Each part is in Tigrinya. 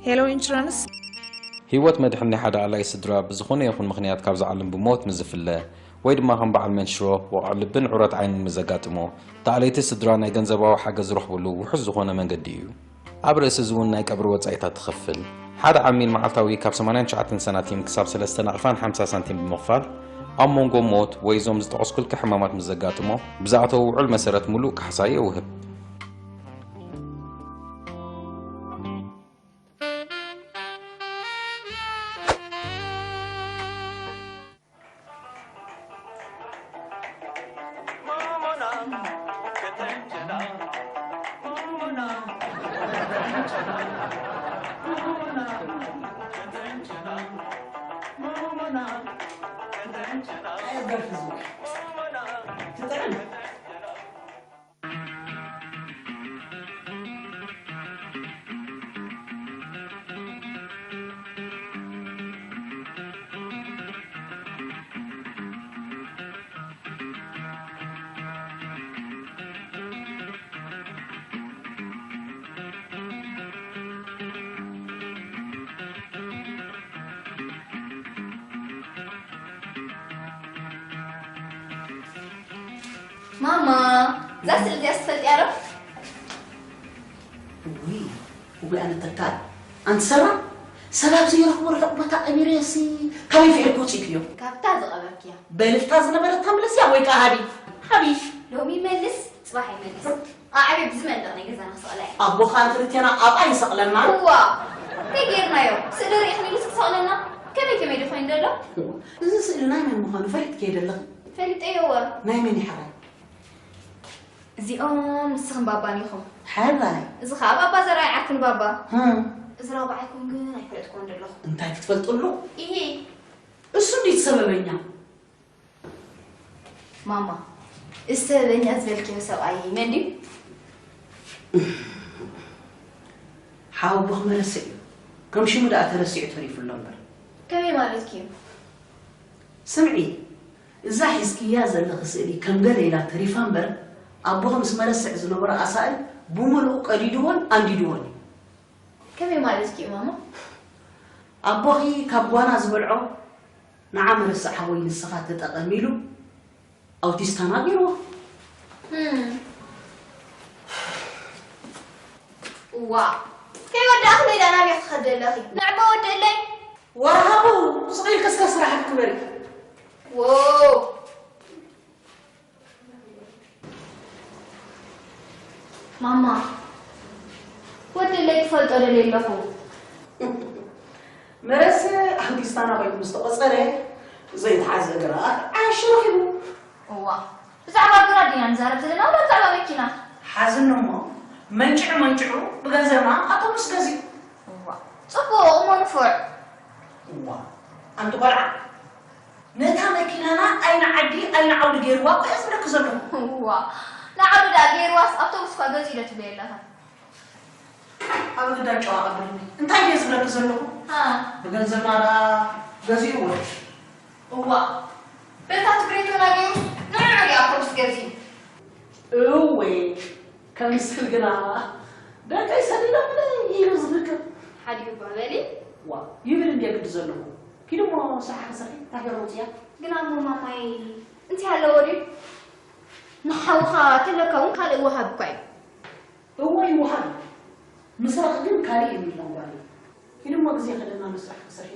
ሄሎ ኢንሹራንስ። ህይወት መድሕን ናይ ሓደ ኣላዪ ስድራ ብዝኾነ ይኹን ምኽንያት ካብዚ ዓለም ብሞት ምስ ዝፍለ፣ ወይ ድማ ከም በዓል መንሽሮ፣ ወቕዒ ልብን ዑረት ዓይንን ምስ ዘጋጥሞ፣ እቲ ኣለይቲ ስድራ ናይ ገንዘባዊ ሓገዝ ዝረኽብሉ ውሑስ ዝኾነ መንገዲ እዩ። ኣብ ርእሲ እዚ እውን ናይ ቀብሪ ወጻኢታት ትኸፍል። ሓደ ዓሚል መዓልታዊ ካብ ሰማንያን ትሽዓተን ሳንቲም ክሳብ ሰለስተ ናቕፋን ሓምሳ ሳንቲም ብምኽፋል፣ ኣብ መንጎ ሞት ወይ እዞም ዝጠቐስኩልካ ሕማማት ምስ ዘጋጥሞ፣ ብዝኣተዎ ውዑል መሰረት ምሉእ ካሕሳ የውህብ። ትጥዕም። ማማ፣ እዛ ስእሊ እዚኣስ ትፈልጥያ ዶ? ውይ፣ ውይ፣ ኣነ ተካል። ኣንቲ ሰራ፣ ሰብ ኣብ ዘይረኽቦ ርሑቕ ቦታ ቀቢረዮሲ፣ ካበይ ፊሕልኪ ውፂእክዮ? ካብታ ዝቐበርክያ። በልፍታ ዝነበረት ተምልስያ ወይ ከዓ ሃቢ? ሃቢ። ሎሚ ይመልስ፣ ጽባሕ ይመልስ። ኣዕቤ ብዝመንደቕ ናይ ገዛና ክሰቕላ እየ። ኣቦኻ እንክልቴና ኣብኣ ይሰቕለና። እዋ፣ እንታይ ጌርናዮ? ስእሊ ርኢኽኒ ኢሉስ ክሰቕለና? ከመይ ከመይ ዶ ኮይኑ ዘሎ? እዚ ስእሊ ናይ መን ምዃኑ ፈሊጥክዮ ዶ ኣለኺ? ፈሊጠዮ እወ። ናይ መን እዩ ሓራይ? እዚኦም ንስኽን ባባን ኢኹም። ሓራይ። እዚ ኸኣ ባባ ዘርኣይ ዓርክን ባባ። ህም። እዚ ራብዓይኩም ግን ኣይፈለጥኩዎን ዘለኹ። እንታይ ክትፈልጥሉ? ኢሂ። እሱ እንዴት ሰበበኛ? ማማ፣ እዚ ሰበበኛ ዝበልክዮ ሰብኣይ መን ድዩ? ሓወቦኽ መረስዕ እዩ። ከም ሽሙ ደኣ ተረሲዑ ተሪፉ ኣሎ እምበር። ከመይ ማለትኪ እዩ? ስምዒ፣ እዛ ሒዝክያ ዘለኺ ስእሊ ከም ገለ ኢላ ተሪፋ እምበር፣ ኣቦኺ ምስ መረስዕ ዝነበሮ ኣሳእል ብምሉኡ ቀዲድዎን ኣንዲድዎን እዩ። ከመይ ማለትኪ እዩ ማማ? ኣቦኺ ካብ ጓና ዝበልዖ ንዓ መረስዕ ሓወይ ንስኻ ተጠቐም ኢሉ ኣውቲስታና ገይርዎ። ህም። ዋ፣ ከይወዳእኺ ሜዳ ናበይ ክትኸዲ ኣለኺ? ንዕማ ወድእለይ። ወሃቡ፣ ስቕ ኢልኪ እስከ ስራሕኪ ግበሪ። ዎው። ማማ፣ ወድእለይ ክፈልጦ ደልየ ኣለኹ። መረስዕ ኣውቲስታና ኮይኑ ምስ ተቖጸረ፣ ዘይተሓዘ ግራት ዓያሹ ረኺቡ። እዋ፣ ብዛዕባ ግራት ዲና ንዛረብ ዘለና ወላ ብዛዕባ መኪና? ሓዝኒ እሞ፣ መንጭዑ መንጭዑ ብገንዘብና ኣውቶቡስ ገዚኡ። እዋ፣ ጽቡቕ እሞ ንፉዕ። እዋ፣ ኣንቲ ቆልዓ፣ ነታ መኪናና ኣይንዓዲ ኣይንዓውዲ ገይርዋ እኮ እየ ዝብለኪ ዘለኹ። እዋ፣ ንዓዱ ደኣ ገይርዋስ ኣውቶቡስ እኳ ገዚኡ ዶ ትብለይ ኣለኻ? ኣብ ግዳጅ ጨዋ ቀብርኒ። እንታይ ድየ ዝብለኪ ዘለኹ? ሃ። ብገንዘብና ደኣ ገዚእዎ። እዋ፣ በታ ትግሬቶና ገይሩ ንዕዑ ድዩ ኣውቶቡስ ገዚኡ? እወ፣ ከምስል ግና ደቀይ ሰዲዶምለይ ኢሉ ዝፍክር። ሓዲጉ እባ በሊ። ዋ፣ ይብል እንድየ ግዲ ዘለኹ። ኪዲ እሞ ስራሕኺ ስርሒ፣ እንታይ ገለ ውፅያ? ግና እሞ ማማይ፣ እንታይ ኣለዎ ድዩ? ንሓውኻ ተለካ እውን ካልእ ወሃብ እኳ እዩ። እወ፣ ይወሃብ። ምስራቕ ግን ካልእ እዩ የሚለውን ጓል። ኪዲ እሞ ግዜ ከደና ንስራሕኺ ስርሒ።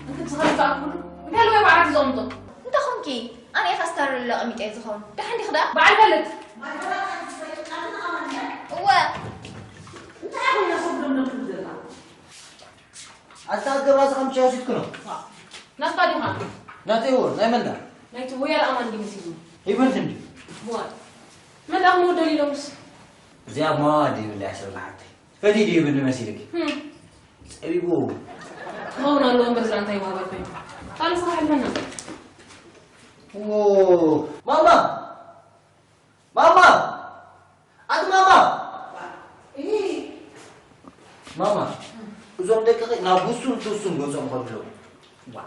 እንተ ዝኸፍታ ኩሉ እንታይ ኣለዎ ብዓት ዘቕምጦ? እንተ ኾንኪ ኣነ ኢኻ ስታር ለቐሚጠ ዝኸውን። ደሓን ዲኺ ደኣ? በዓል ፈልጥ። እወ። እንታይ ኮይና ሰብ ደምደም ትብል ዘላ? ኣታ ገባዛ ከም ቻው ሲትኩ ነው። ናስታ ዲኻ? ናተይ እዎ፣ ናይ መን ዳ? ናይቲ ወያለ ኣማን ድዩ መሲሉ? ይበልት እንዲ። እዋ። መን ደኣ ክመወደል ኢሎምስ? እዚኣ እሞ ድዩ ብላ ያሰብላ ሓተይ። ፈትዩ ድዩ ብኒ መሲልኪ? ህም። ጸቢቡ። ክኸውን ኣለዎ እምበር እዚኣ እንታይ ይወሃባ ኮይኑ? ካልእ ስራሕ ይልፈና። ዎ። ማማ! ማማ! ኣቲ ማማ! እሂ። ማማ፣ እዞም ደቅኺ ናብ ውሱን ትውሱን ገጾም ከድለዉ። ዋ፣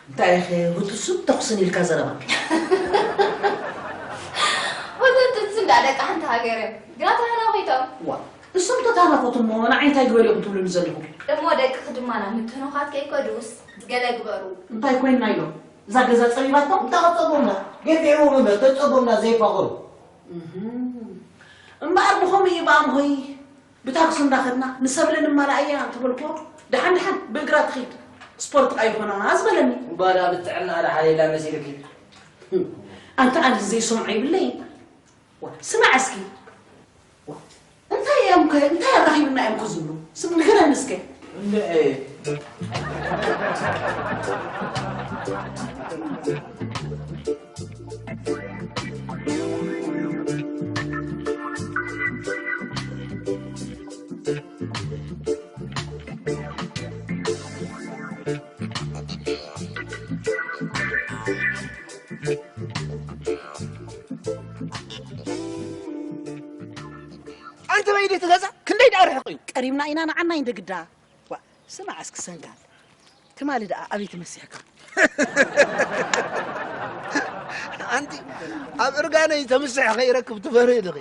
እንታይ ኢኺ ውጥሱን ተኹስን ኢልካ ዘረባ? ውጥን ትንስን ደኣ ደቂ ሓንቲ ሃገር እዮም። ግና ተሃናኺቶም። ዋ፣ እሶም ተታናኾቱ እሞ ንዓይ እንታይ ግበር ኢኹም ትብሉኒ ዘለኹም? እሞ ደቅኺ ድማ ናብ ምትህኑኻት ከይከዱስ ገለ ግበሩ። እንታይ ኮይንና ኢሎም? እዛ ገዛ ጸቢባቶም? እንታይ ክጸቦምና? ገፊዕዎም እምበር፣ ተጸቦምና ዘይፋቐሩ። እህም። እምበኣር ብኸምኡ እዩ ብኣምሆይ ብታክሲ እንዳኸድና ንሰብለ ንማላእያ እንተበልክዎ፣ ደሓን ደሓን ብእግራ ትኺድ፣ ስፖርት ኣይኾና ዝበለኒ። እምበኣር ኣብ ጥዕና ደሓን ኢላ መሲልኪ። ኣንታ ኣነ ዘይሰምዖ ይብለይ። ዋ፣ ስማዕ እስኪ። ዋ፣ እንታይ እዮም ከ-፣ እንታይ ኣራኺብና እዮም ከ ዝብሉ? ስም ንገረኒ እስከ። እንደ፣ እ፣ ኣንቲ በይዲ ትገዛ ክንደይ ደኣ ርሕቕ እዩ? ቀሪብና ኢና ንዓናይ እንደ ግዳ። ዋ፣ ስማዕ እስኪ ሰንጋል፣ ትማሊ ደኣ ኣበይ ተመሲሕካ? ኣንቲ ኣብ እርጋነይ ተምስሕ ከይረክብ ትፈርህ ድኺ?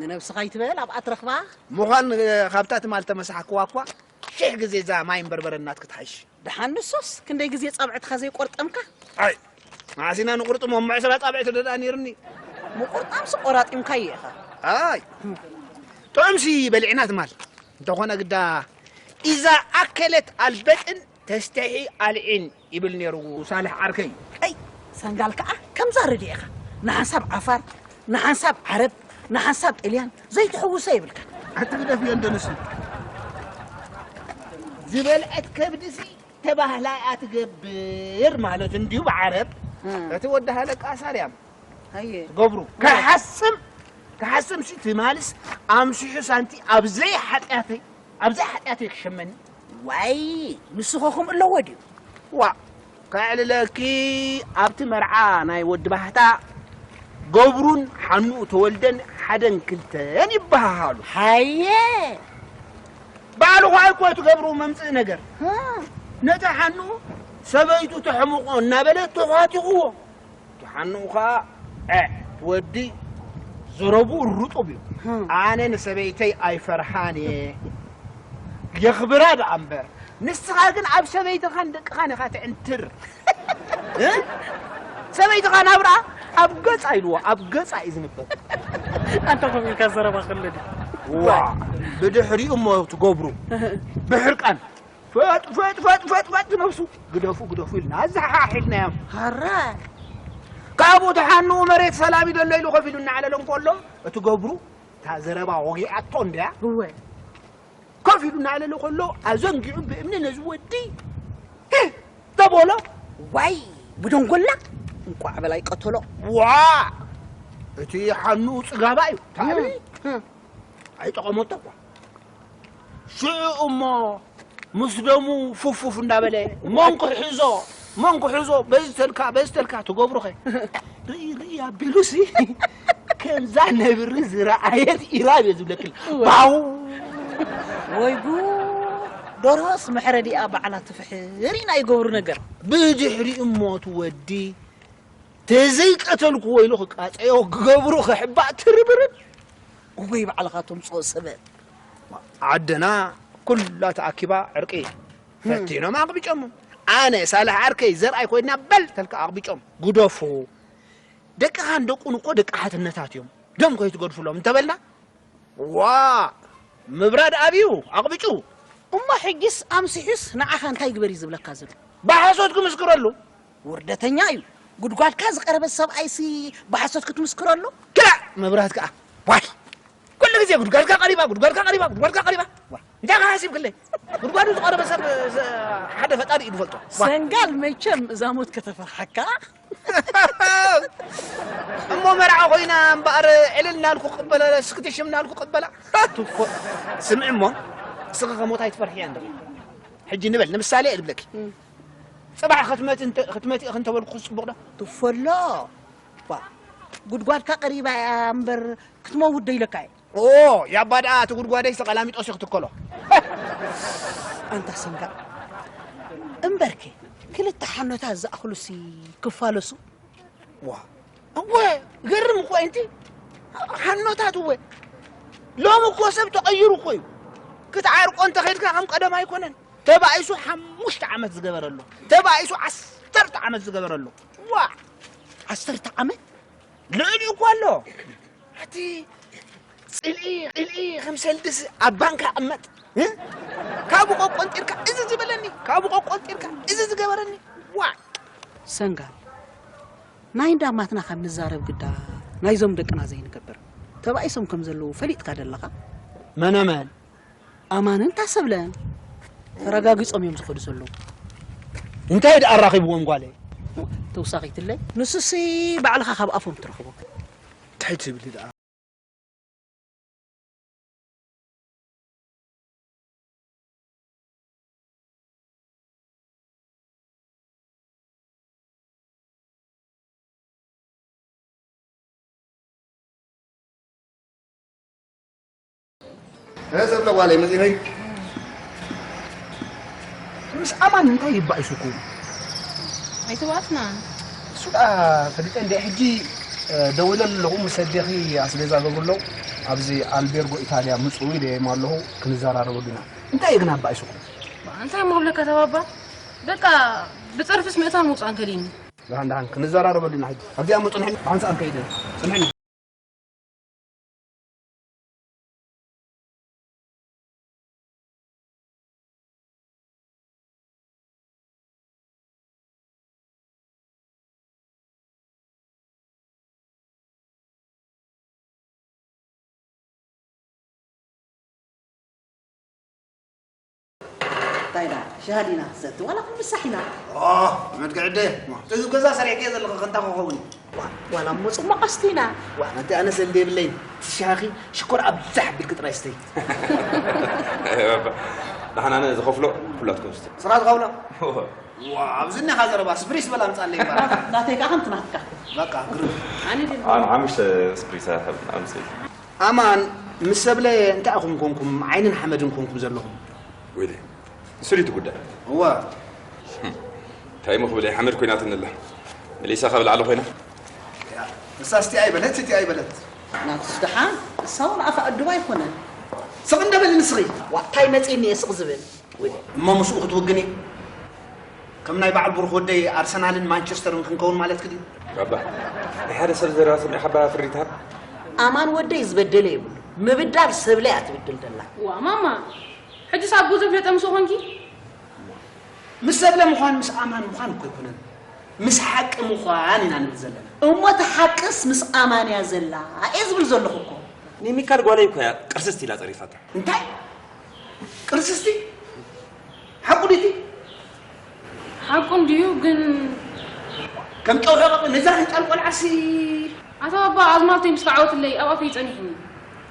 ንነብስኻ ይትበል ኣብኣ ትረኽባ። ምዃን ካብታ ትማል ተመሳሕክዋ እኳ ሽሕ ግዜ እዛ ማይን በርበረን ናትኪ ትሓይሽ። ደሓን ንሶስ ክንደይ ግዜ ጻብዕትኻ ዘይቆርጠምካ? ኣይ፣ መዓስ ኢና ንቑርጥሞ? እሞ ዕስራ ጻብዕቲ ደኣ ነይርኒ። ምቁርጣምሲ ቆራጢምካዮ ኢኻ። ኣይ፣ ጥዑምሲ በሊዕና ትማል። እንተኾነ ግዳ፣ "ኢዛ ኣከለት ኣልበጥን ተስተሒ ኣልዒን" ይብል ነይሩ ሳልሕ ዓርከይ። ኣይ፣ ሰንጋል ከኣ ከምዛ ርድኢኻ። ንሓንሳብ ዓፋር፣ ንሓንሳብ ዓረብ፣ ንሓንሳብ ጥልያን ዘይትሕውሶ የብልካ። ኣቲ ግደፍዮ እንደ ንሱ። ዝበልዐት ከብድሲ ተባህላ እያ ትገብር ማለት እንድዩ ብዓረብ። እም። እቲ ወዲ ሃለቃ ሳርያም ኣየ። ትገብሩ። ክሓስም፣ ክሓስም ሲ ትማልስ ኣምሲሑ ሳንቲ ኣብ ዘይሓጢኣተይ፣ ኣብ ዘይሓጢኣተይ ክሸመኒ። ዋይ፣ ንስኸኹም ኣለዎ ድዩ? ዋ፣ ከዕልለኪ ኣብቲ መርዓ ናይ ወዲ ባህታ ገብሩን ሓንኡ ተወልደን ሓደን ክልተን ይበሃሃሉ። ሃየ! ባዕሉ ኸኣ እኮ እቲ ገብሩ መምጽኢ ነገር። ሃ። ነቲ ሓንኡ ሰበይቱ ተሕምቆ እናበለ ተዃቲኽዎ። እቲ ሓንኡ ኸኣ፣ ዐ፣ ወዲ ዘረብኡ ርጡብ እዩ። ሃ። ኣነ ንሰበይተይ ኣይፈርሃን እየ። የኽብራ ደኣ እምበር። ንስኻ ግን ኣብ ሰበይትኻን ደቅኻን ኢኻ ትዕንትር። እ? ሰበይትኻ ናብራ ኣብ ገጻ ኢልዎ፣ ኣብ ገጻ እዩ ዝንበብ። ኣንተ ከምኡ ኢልካ ዘረባ ከሎ ድዩ? ዋ፣ ብድሕሪኡ እሞ ትገብሩ። ብሕርቃን። ፈጥ፣ ፈጥ፣ ፈጥ፣ ፈጥ፣ ፈጥ ነብሱ። ግደፉ፣ ግደፉ ኢልና ኣዘሓሒልናዮም። ሃራ። ካብኡ ተሓንኡ መሬት ሰላም ይደሎ ኢሉ ኮፍ ኢሉ እናዕለለ እንከሎ፣ እቲ ገብሩ እታ ዘረባ ወጊኣቶ እንድያ። እወ። ኮፍ ኢሉ እናዕለለ ከሎ፣ ኣዘንጊዑ ብእምኒ ነዚ ወዲ "ህ!" ተበሎ። ዋይ፣ ብደንጎላ እንቋዕ በላይ ቀተሎ። ዋ! እቲ ሓኑ ጽጋባ እዩ። ታዕቢ እም፣ እም። ኣይጠቐመቶ እኳ። ሽዑ እሞ ምስ ደሙ ፉፍ ፉፍ እንዳበለ፣ "መን ክሕዞ? መን ክሕዞ? በዚ ተልካ፣ በዚ ተልካ ትገብሩኸ?" ርኢ፣ ርኢ ኣቢሉሲ፣ ከምዛ ነብሪ ዝረኣየት ኢራብ እየ ዝብለክን። እወ። ባው! ወይ ጉድ! ደርሆስ መሕረዲኣ ባዕላ ትፍሕር ኢና ይገብሩ ነገር። ብድሕሪኡ እሞ እቲ ወዲ፣ "ተዘይቀተልክዎ" ኢሉ ክቃጸዮ፣ ክገብሩ ክሕባእ ትርብርብ። እወይ ባዕልኻ ተምጽኦ ሰበብ። ዓድና ኩላ ተኣኪባ ዕርቂ ፈቲኖም ኣቕቢጮም። ኣነ ሳልሕ ዓርከይ ዘርኣይ ኮይና በል ተልካ ኣቕቢጮም። ግደፉ። ደቅኻን ደቁን እኮ ደቂ ሓትነታት እዮም። ደም ከይትገድፉሎም እንተበልና፣ ዋ! ምብራድ ኣብዩ ኣቕቢጩ። እሞ ሕጊስ ኣምሲሑስ ንዓኻ እንታይ ግበር እዩ ዝብለካ ዘሎ? ብሓሶት ክምስክረሉ። ውርደተኛ እዩ። ጉድጓድካ ዝቐረበ ሰብኣይሲ ብሓሶት ክትምስክረሉ? ክላእ! መብራት ከኣ፣ ዋይ! ኩሉ ግዜ ጉድጓድካ ቀሪባ፣ ጉድጓድካ ቀሪባ፣ ጉድጓድካ ቀሪባ። ዋ፣ እንታይ ከ ሓሲብክለይ? ጉድጓዱ ዝቐረበ ሰብ፣ ዘ-፣ ሓደ ፈጣሪ እዩ ዝፈልጦ። ዋ። ሰንጋል መቸም እዛ ሞት ከተፈርሓካ። እሞ መርዓ ኮይና እምበኣር ዕልል እናልኩ ክቕበላ፣ ስክትሽም እናልኩ ክቕበላ። ትፎ-፣ ስምዒ እሞ፣ እስኺ ከሞት ኣይትፈርሕያ እንዶ። ሕጂ ንበል፣ ንምሳሌ እልብለኪ። እም። ጽባሕ ክትመቲ እንተ-፣ ክትመቲ ኢኺ እንተበልኩ ጽቡቕ ዶ? ትፎሎ። ዋ፣ ጉድጓድካ ቀሪባ እያ እምበር ክትመውት ዶ ኢለካ እየ? ኦ፣ ያባ ደኣ እቲ ጉድጓደይ ዝተቐላሚጦስ እዩ ክትከሎ። ኣንታ ሰንጋ። እምበርከ፣ ክልተ ሓኖታት ዝኣኽሉሲ ክፋለሱ? ዋ፣ እወ፣ ገርም እኮ እዩ፣ እንቲ ሓኖታት እወ። ሎሚ እኮ ሰብ ተቐይሩ እኮ እዩ። ክትዓርቆ እንተኸይድካ ከም ቀደም ኣይኮነን። ተባኢሱ ሓሙሽተ ዓመት ዝገበረሉ። ተባኢሱ ዓሰርተ ዓመት ዝገበረሉ። ዋ! ዓሰርተ ዓመት? ልዕሊኡ እኮ ኣሎ። ኣቲ ጽልኢ፣ ጽልኢ ከም ሰልድስ ኣብ ባንካ ቅመጥ። እ? ካብኡ ቆቆንጢርካ እዚ ዝበለኒ፣ ካብኡ ቆቆንጢርካ እዚ ዝገበረኒ። ዋ! ሰንጋል፣ ናይ እንዳማትና ካብ ንዛረብ ግዳ ናይዞም ደቅና ዘይንገብር። ተባኢሶም ከም ዘለዉ ፈሊጥካ ደለኻ? መነመን? ኣማንን ታሰብለን ተረጋጊጾም እዮም ዝኸዱ ዘለዉ። እንታይ ደኣ ኣራኺብዎም ጓለይ? ተውሳኺትለይ? ንሱሲ ባዕልኻ ካብ ኣፎም ትረኽቦ። እንታይ ትብል ደኣ? እ፣ ሰብ ለዋለይ መጺኸይ? ምስ ኣማን እንታይ ይባኢሱኩም? ኣይተዋትና። እሱ ደኣ ፈሊጠ እንደ ሕጂ፣ እ፣ ደዊለ ኣለኹ፣ ምስ ኣዴኺ ኣስቤዛ ገብሩ ኣለዉ። ኣብዚ ኣልቤርጎ ኢታልያ ምጹ ኢለዮም ኣለኹ፣ ክንዘራረበሉ ኢና። እንታይ እዩ ግን ኣባኢሱኩም? እንታይ እሞ ክብለካ ተባባ? በቃ ብጸርፍስ ምእታን ምውጻእን ከሊኒ። ደሓን ደሓን ክንዘራረበሉ ኢና ሕጂ። ኣብዚኣ ምጹ ንሕን ብሓንሳእ ከይደ። ጽንሕኒ። እንታይ ኢና ሻሂ ዲና ክሰቲ ዋላ ክንፍሳሕ ኢና? ኦ፣ መድክዕ ኣደ፣ እዚ ገዛ ሰሪሕክዮ ዘለኺ ከንታ ክኸውን እዩ። ዋ፣ ዋላ እሞ ጽቡቕ ኣስቲና። ዋ፣ ነቲ ኣነ ሰልዲ የብለይን። እቲ ሻሂ ሽኮር ኣብዛሕ ኣቢልኪ ጥራይ ስተይ። ደሓን ኣነ ዝኸፍሎ ኩላትኩም ስተ። ንስኻ ትኸፍሎ? ዋ፣ ኣብዚ እኒኻ ዘረባ ስፕሪስ በል ኣምጻለይ እባ። ናተይ ከኣ ከምቲ ናትካ። በቃ፣ ግርም። ኣነ ግን ኣነ ሓሙሽተ ስፕሪስ ኣይሓብን፣ ኣምጽእ። ኣማን ምስ ሰብለ እንታይ ኢኹም ኮንኩም ዓይንን ሓመድን ኮንኩም ዘለኹም? ወይለ፣ ንሱ ድዩ እቲ ጉዳይ? እወ። እንታይ እሞ ክብል እየ፣ ሓመድ ኮይናትኒ ኣላ። መሊሳ ካብ ላዕሊ ኮይና። ያ፣ ንሳ እስቲ ኣይበለት፣ እቲ ኣይበለት። ናቱስ ደሓን፣ ንሳ እውን ኣፋ ኣዱባ ኣይኮነን። ስቕ እንደ በሊ ንስኺ። ዋ፣ እንታይ መጺእኒ እየ ስቕ ዝብል? እሞ ምስኡ ክትውግኒ? ከም ናይ በዓል ብሩኽ ወደይ ኣርሰናልን ማንቸስተርን ክንከውን ማለትኪ ድዩ? ባባ፣ ናይ ሓደ ሰብ ዘረባ ሰሚዕካ ባባ ፍርዲ ትሃብ? ኣማን ወደይ ዝበደለ የብሉ። ምብዳል ሰብለ እያ ትብድል ደላ። ዋ ማማ፣ ሕጂስ ኣቦ ዘፍለጠ ምስኡ ኾንኪ? ምስ ሰብለ ምዃን ምስ ኣማን ምዃን እኮ ኣይኮነን። ምስ ሓቂ ምዃን ኢና ንብል ዘለና። እሞ እቲ ሓቅስ ምስ ኣማን እያ ዘላ እየ ዝብል ዘለኹ እኮ። ንሚካል ጓለይ እኮ እያ ቅርስስቲ ኢላ ጸሪፋታ። እንታይ? ቅርስስቲ? ሓቁ ድዩ እቲ? ሓቁ እንድዩ፣ ግን ከም ጨው ሕቐቕ ነዛ ህንጣል ቆልዓሲ። ኣታ ባባ፣ ኣዝማልተይ ምስ ተዓወትለይ ኣብ ኣፈይ ጸኒሕኒ።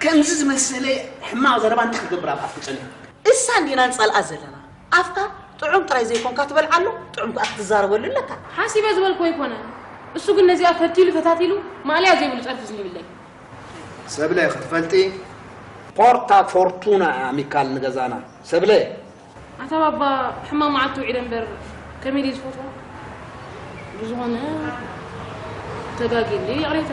ከምዚ ዝመሰለ ሕማቕ ዘረባ እንታይ ክትገብር ኣብ ኣፍኪ ጸኒሑ? እሳ እንዲና ንጸልኣ ዘለና። ኣፍካ ጥዑም ጥራይ ዘይኮንካ ትበልዓሉ፣ ጥዑም ከኣ ክትዛረበሉ ኣለካ። ሓሲበ ዝበልኩ ኣይኮነን። እሱ ግን ነዚኣ ፈቲሉ ፈታቲሉ ማእለያ ዘይብሉ ጸርፊ ዝሂብለይ። ሰብለ ክትፈልጢ ፖርታ ፎርቱና እያ ሚካል ንገዛና። ሰብለ ኣታ ባባ፣ ሕማም መዓልቲ ውዒለ እምበር ከመይ ድየ ዝፈትዋ? ብዝኾነ ተጋግየለይ ይቕሬታ።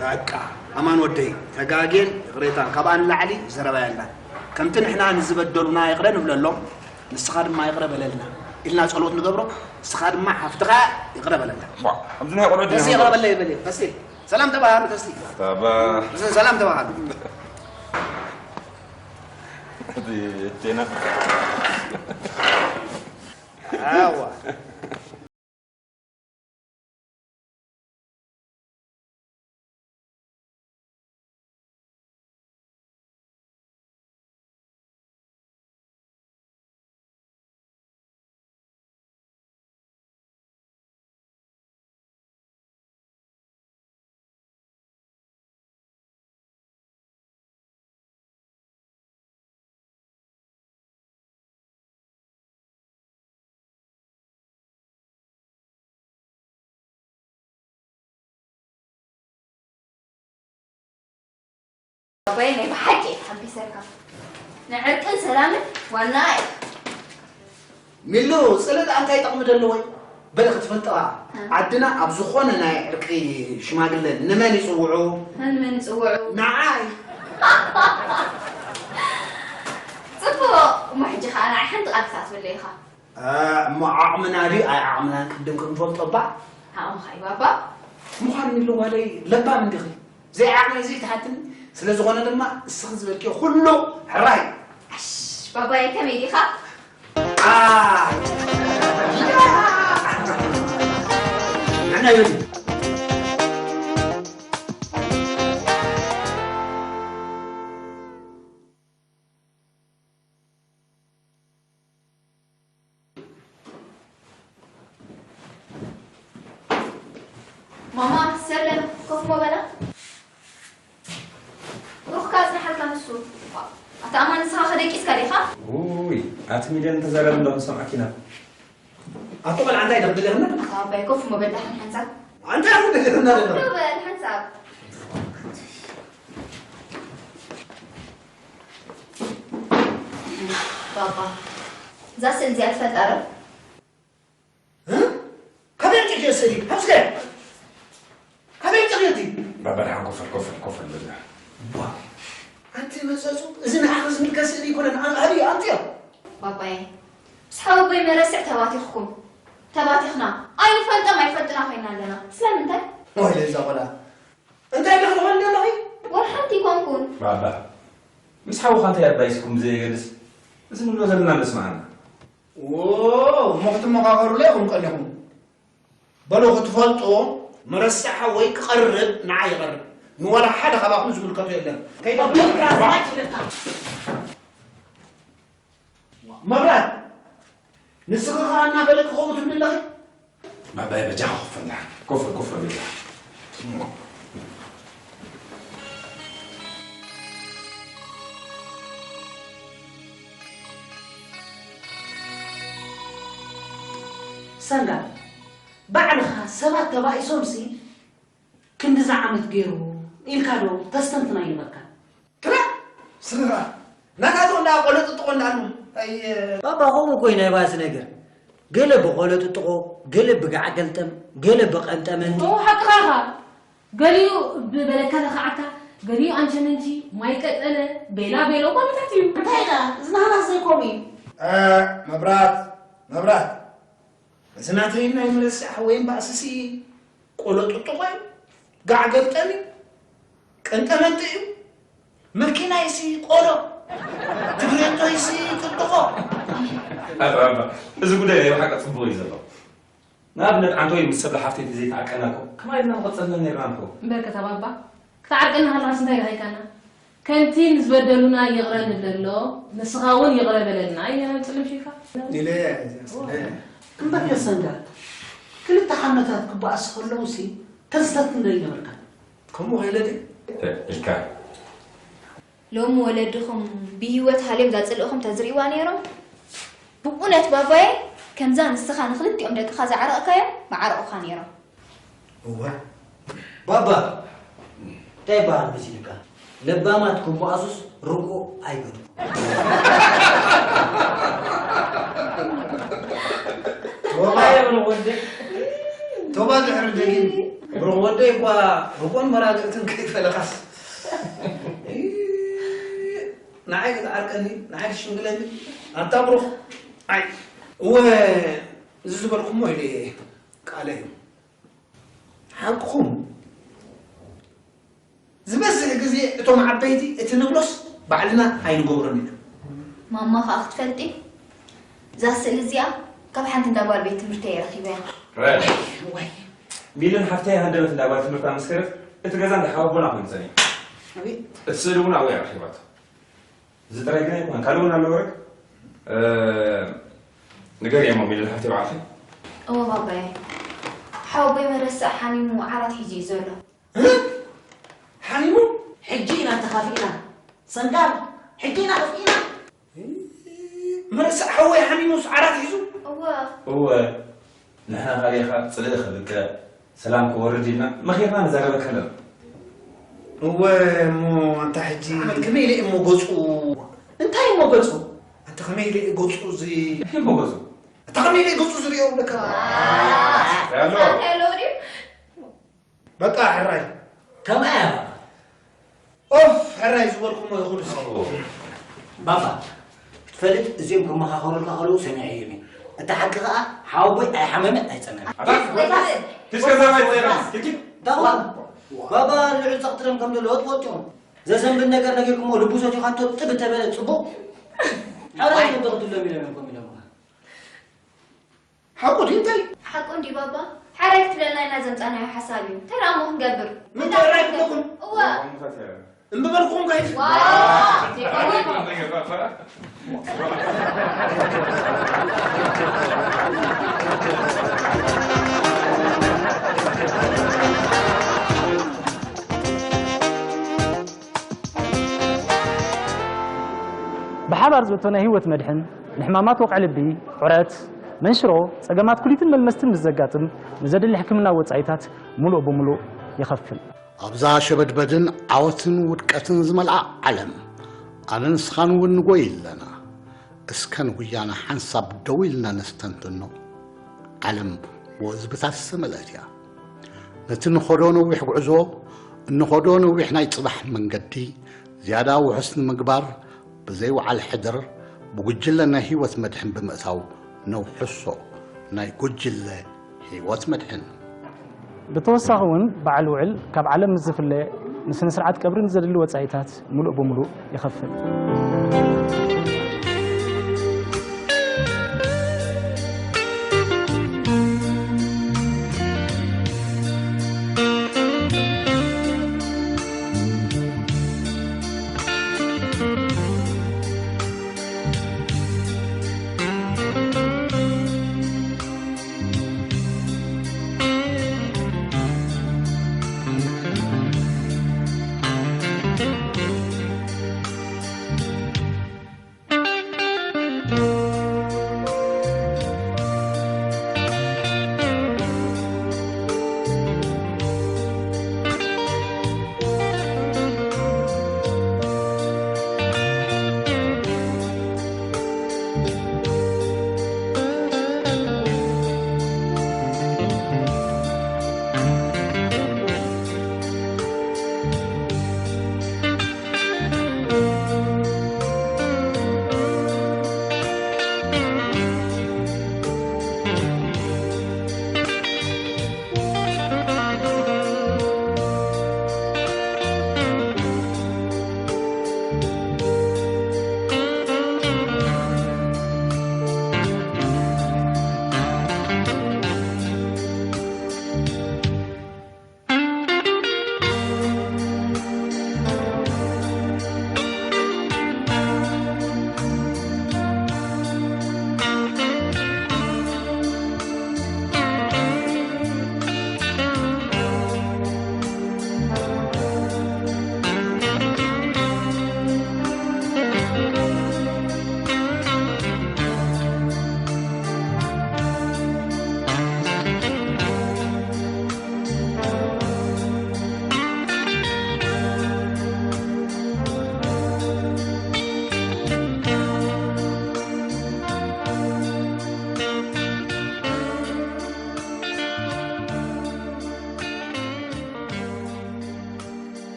በቃ ኣማን ወደይ፣ ተጋግየን ይቕሬታን ካብኣ ንላዕሊ ዘረባ የላን። ከምቲ ንሕና ንዝበደሉና ይቕረ ንብለሎም፣ ንስኻ ድማ ይቕረ በለልና ኢልና ጸሎት ንገብሮ፣ ንስኻ ድማ ሓፍትኻ ይቕረ በለልና። ዋ፣ ከምዚ ናይ ቆልዑ ቀስ ዲና ይቕረ በለይ በል፣ ቀስ። ሰላም ተባሃሉ፣ ቀስ። ታባ። ሰላም ተባሃሉ። እቲ ቴና። ኣዋ። ኣባይ ናይ ብሓቂ እየ ተሓጒሰካ። ንዕርቅን ሰላምን ዋና እየ። ሚሉ፣ ጽልእ ደኣ እንታይ ጥቕሚ ደለዎ? በለ ክትፈልጥኻ። እ። ዓድና ኣብ ዝኾነ ናይ ዕርቂ ሽማግለ ንመን ይጽውዑ? ንመን ይጽውዑ? ንዓይ። ጽቡቕ። እሞ ሕጂ ኸኣ ንዓይ ሓንቲ ቃል ክትኣትወለይ ኢኻ። እ፣ እሞ ዓቕምና ድዩ ኣይዓቕምናን ቅድም ክንፈልጦ እባ። ዓቕምኻ እዩ ባባ። ምዃን ሚሉ ጓለይ ለባም እንዲኺ። ዘይዓቕመይ ዘይትሓትኒ፣ ስለ ዝኾነ ድማ እስኺ ዝበልክዮ ኩሉ ሕራይ። ኣሽ፣ ባባየ ከመይ ዲኻ? ኣይ። ንሕና ይበል። ማማ፣ ሰለም፣ ኮፍ እሞ በላ። ብሩኽካ ኣጽንሓልካ ንሱ። ኣታ ኣማን፣ ንስኻ ከ ደቂስካ ዲኻ? ውይ፣ ኣቲ ሚልዮን ተዛረብ ኣለኹ፣ ሰምዓኪ ኢና። ኣቶ ቆልዓ፣ እንታይ ደኽድገርና? ኣታ ኣባይ፣ ኮፍ እሞ በል፣ ደሓን ሓንሳብ። ኣንታ ኣኽድገርና ደሎ። ኮፍ በል፣ ሓንሳብ። ባባ፣ እዛ ስእሊ እዚኣ ትፈልጣ ዶ? እ? ካበይ ኣምጺእክዮ ስእሊ? ሃብስከ? ካበይ ኣምጺእክዮ እቲ? ባባ፣ ደሓን ኮፍ በል፣ ኮፍ በል፣ ኮፍ በል፣ በል። ዋ፣ ኣንቲ መጸጹ፣ እዚ ንዓኺ ዝምልከት ስእሊ ኣይኮነን። ኣ-፣ ኣበይ ኣምጺኦ? ባባዬ፣ ምስ ሓወቦይ መረስዕ ተባቲኽኩም፣ ተባቲኽና። ኣይንፈልጦም ኣይፈልጡና ኮይና ኣለና። ስለምንታይ? ወይ ለዛ ቆልዓ። እንታይ ኢልኺ ትኾኒ ዘለኺ? ወላ ሓንቲ ኣይኮንኩን። ባባ፣ ምስ ሓውኻ እንታይ ኣባይስኩም ብዘየገድስ፣ እዚ ንብሎ ዘለና መስማዓና። ዎ፣ እሞ ክትመኻኸሩላ ኢኹም ቀኒኹም። በሉ ክትፈልጡ፣ መረስዕ ሓወይ ክቐርብ ንዓይ ይቐርብ። ንዋላ ሓደ ካባኹም ዝምልከቶ የለን። ከይደ-፣ መብራት፣ ንስኺ ኸኣ እናፈለጥኪ ከምኡ ትብሊ ኣለኺ? ባባይ፣ በጃኻ ኮፍ በል፣ ኮፍ በል፣ ኮፍ በል፣ በጃኻ። ሰንጋ፣ ባዕልኻ ሰባት ተባኢሶምሲ ክንድዚ ዓመት ገይሩ ኢልካ ዶ ተስተንትን ኣይነበርካን? ትራ! ስርራ! ናታቶም ደኣ ቆሎ ጥጥቖ እንዳኣሉ። ኣየ! ባባ፣ ከምኡ እኮ እዩ ናይ ባእሲ ነገር። ገለ ብቆሎ ጥጥቖ፣ ገለ ብጋዕ ገልጠም፣ ገለ ብቐንጠመንጢ። እሞ ሓቅኻ ኢኻ። ገሊኡ ብበለካ ለኽዓካ፣ ገሊኡ ኣንቸመንቺ፣ ማይ ቀጠነ፣ ቤላ ቤሎ ባብታት እዩ። እንታይ ኢኻ? እዚ ናህና ዘይኮም እዩ። እ፣ መብራት፣ መብራት። እዚ ናተይን ናይ መለሲ ሓወይን ባእስሲ ቆሎ ጥጥቖ እዩ። ጋዕ ገልጠም እዩ። ቀንጠመንጢ እዩ። መኪናይሲ ቆሎ፣ ትግሬቶይሲ ጥጥቖ። ኣባ፣ ኣባ፣ እዚ ጉዳይ ናይ ብሓቂ ጽቡቕ እዩ ዘሎ። ንኣብነት፣ ዓንቶይ ምስ ሰብለ ሓፍተይ ተዘይተዓቀና እኮ፣ ከማይ ኢልና ምቐጸልና ነይርና እኮ። በርከት ኣባባ፣ ክትዓርቀና ከለኻስ እንታይ ደሃይካና? ከምቲ ንዝበደሉና ይቕረ ንብለሎ፣ ንስኻ እውን ይቕረ በለልና፣ ኢልና ነምጽእ ልምሽልካ። ኢለ እያ እዚኣ ስለ እምበር የሰንዳ፣ ክልተ ሓመታት ክበኣሱ ከለውሲ ተዝተት ክንደይ ነበርካ? ከምኡ ከይለ ድዩ? ኢልካ። ሎሚ ወለድኹም ብህይወት ሃልዮም እዛ ጽልእኹም ተዝርእይዋ ነይሮም? ብእውነት ባባየ፣ ከምዛ ንስኻ ንኽልቲኦም ደቅኻ ዝዓረቕካዮም ምዓረቑኻ ነይሮም። እወ። ባባ፣ እንታይ ይበሃል መሲልካ? ለባማት ክበኣሱስ ርግኦ ኣይገድፉ። ቶባ፣ ኣየ ብሩኽ ወደይ። ቶባ ድሕሪ ደጊም። ብሩኽ ወደይ እኳ ርግኦን መራግእትን ከይፈለኻስ። ንዓይ ክትዓርቀኒ፣ ንዓይ ክትሽምግለኒ። ኣታ ብሩኽ፣ ኣይ፣ እወ፣ እዚ ዝበልኩሞ ኢለ እየ፣ ቃለይ እዩ። ሓቅኹም። ዝበዝሕ ግዜ እቶም ዓበይቲ እቲ ንብሎስ ባዕልና ኣይንገብሮን ኢና። ማማ ኸኣ ክትፈልጢ፣ እዛ ስእሊ እዚኣ ካብ ሓንቲ እንዳ ጓል ቤት ትምህርቲ እየ ረኺበያ። ራይት። ወይ። ሚልን ሓፍተይ ሃንደበት እንዳ ጓል ትምህርታ ምስ ከደት፣ እቲ ገዛ እንዳ ሓወቦና ኮይኑ ጸኒሑ። ኣቤት። እቲ ስእሊ እውን ኣብኡ እያ ረኺባቶ። እዚ ጥራይ ግን ኣይኮነን፣ ካልእ እውን ኣሎ ወረቅ። እ፣ ንገርየሞ ሚልን ሓፍተይ ባዕልኺ። እወ ባባየ። ሓወቦይ መረስዕ ሓሚሙ ዓራት ሒዙ እዩ ዘሎ። እ? ሓሚሙ? ሕጂ ኢና ተኻፊእና። ሰንጋል፣ ሕጂ ኢና ከፊእና። መረስዕ ሓወይ ሓሚሙስ ዓራት ሒዙ? እወ። እወ። ንሕና ካሊእኻ ጽልኢ ክብቅዕ፣ ሰላም ክወርድ ኢልና መኺርና ንዛረበካ ኣለና። እወ፣ እሞ ኣንታ ሕጂ ኣሕመድ ከመይ ኢለ እሞ ገጹ? እንታይ እሞ ገጹ? ኣንታ ከመይ ኢለ ገጹ እዚ እንታይ እሞ ገጹ? ኣንታ ከመይ ኢለ ገጹ ዝርእዮ ብለካ? ኣሎ። ኣሎ ድዩ? በቃ፣ ሕራይ። ከመይ እያ? ኦፍ፣ ሕራይ ዝበልኩሞ ይኹን እሱ። ባባ፣ ክትፈልጥ እዚኦም ክመኻኸሩልካ ከለዉ ሰሚዐዮም እየ። እቲ ሓቂ ኸኣ፣ ሓወቦይ ኣይሓመመ ኣይጸመመ። ኣታ፣ ቲስከ ዛባይ ጸይራ፣ ቲኪ። ባባ፣ ባባ ልዑል ጸቕጢ ደም ከም ዘለዎ ትፈልጡ ኢኹም። ዘሰንብድ ነገር ነጊርኩሞ፣ ልቡ ሰትዩ ካንቶ ጥብ እንተበለ ጽቡቕ። ሕራይ ክትብሎም ኢሎም እዮም ኮም ኢሎምኻ። ሓቁ ድዩ እንታይ? ሓቁ እንድዩ ባባ። ሓራይ ክትብለና ኢና ዘምጻናዮ ሓሳብ እዩ። እንታይ ደኣ እሞ ክንገብር? ምንታይ ራይ ክብለኩም? እወ። እምቢ በልኩም ጋይስ። ዋ! ብሓባር ዝእቶ ናይ ህይወት መድሕን ንሕማማት ወቕዒ ልቢ፣ ዑረት፣ መንሽሮ፣ ጸገማት ኩሊትን መልመስትን ምስ ዘጋጥም ንዘድሊ ሕክምና ወጻኢታት ሙሉእ ብሙሉእ ይኸፍል። ኣብዛ ሸበድበድን ዓወትን ውድቀትን ዝመልኣ ዓለም ኣነ ንስኻን እውን ንጎይ ኣለና። እስከ ንጉያና ሓንሳብ ደው ኢልና ነስተንትኖ። ዓለም ብወዝብታት ዝተመልአት እያ። ነቲ ንኸዶ ነዊሕ ጉዕዞ፣ እንኸዶ ነዊሕ ናይ ጽባሕ መንገዲ ዝያዳ ውሑስ ንምግባር ብዘይውዓል ሕድር ብጉጅለ ናይ ህይወት መድሕን ብምእታው ነውሕሶ። ናይ ጉጅለ ህይወት መድሕን። ብተወሳኺ እውን በዓል ውዕል ካብ ዓለም ምስ ዝፍለ ንስነ ስርዓት ቀብሪ ንዘድሊ ወጻኢታት ሙሉእ ብሙሉእ ይኸፍል።